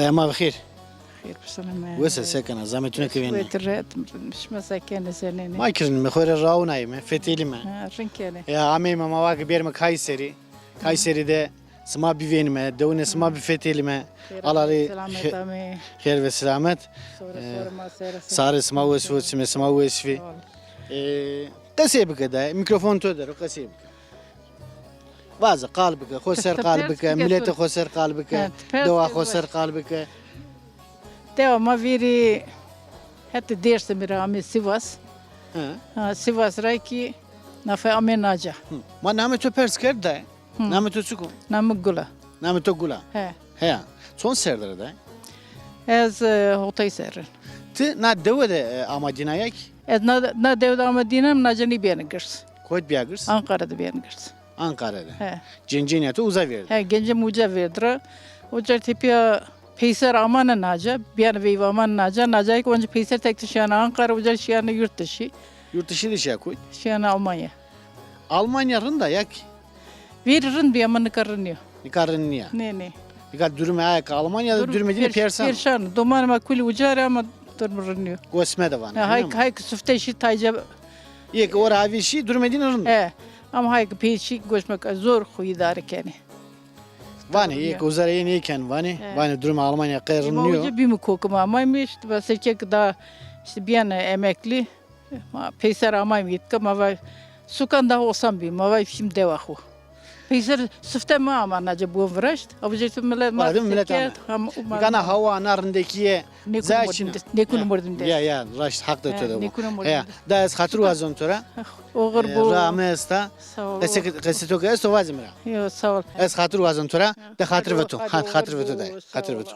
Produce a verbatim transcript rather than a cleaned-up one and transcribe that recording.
Ema bi xêr. Xêr bi selame. Wes e, se kena? Zahmet tune ke vênenê. Wes, ret, şima se kenê, senenê? Ma kî rind îme, xo rê rawnayîme, fetelîme. Ha, rind kenê. Ya, ameyme, ma va ke bêrme Kayserî. Kayserî de sima bivênîme, dewunê sima bifetelîme. Xêr, Allah rê selamet amê. Xêr ve selamet. Sore, sore ma sere. Sarê sima wes vo, çimê sima wes vî. Sağ ol. E, qesey bike de, mîkrofon to der o, qesey bike. Vaze, qal bike, xo ser qal bike, miletê xo ser qal bike, dewa xo ser qal bike. Dewa ma vîrî hetê Dêrsimî ra amê Sivas. He. Ha, Sivas ra kî nafe amê naca. Hı. Ma namê to pers kerd de. Hı. Namê to çik o? Namê Gula. Namê to Gula? He. Heya. Çond serre der a de? Ez, e, hotay serre. Ti na dewe de, e, ama dîna ya kî? Ez na, na dewe de ama dîna, naca nêbîyane girs. Koy de bîya girs? Anqara de bîyane girs. Anqara de. He. Gencênîya to uza vêrd? He, gencê mi uca vêrd ra. Uca tepîya peyser amane naca, bîyane veyve amane naca. Naca kî onca peyser tek de şîyane Anqara, uca şîyane yurt dışı. Yurt dışı de şîya koy? Şîyane Almanya. Almanya rind a ya kî? Vîrî rind bî ama nika rind nîyo. Nika rind nîya. Nê, nê. Nika durumê aye ke Almanya de, durumê dîne pêrşan o. Pêrşan o. Domanê ma kulî uca rê ama durum rind nîyo. Gosme de vanê. Ha, hay, hay ke sufte şî tayca. Yê ke ora avê şî, durumê dîne rind o. He. Ama hay ke pê şî, gosme ke zor xo îdare kenê. Vanê, yê ke uza ra yenê ê kenê vanê. He. Vanê durumê Almanya qey rind nîyo. Ema uca bîme kokim amayme, îşte, va serkê ke daha, îşte, bîyane emeklî. Ma peyser amayme îtka, ma va sukan daha osan bî, ma va şîme dewa xo. Peyser sifte mi ama naca biwon viraşt. Avucê tu milet ma. Milet ama. Gana hawa, na rindekîye. Nêkunê mordim dest. Nêkunê mordim dest. Ya, ya, raşt, haq de to de. Nêkunê mordim dest. Da ez xatir wazon to ra. Oxir bo. Ra mi esta. Sağ ol. Qesê, qesê to ke esto vazê mi ra. Yo, sağ ol. Ez xatir wazon to ra. De xatir ve to. Ha, xatir ve to de. Xatir ve to.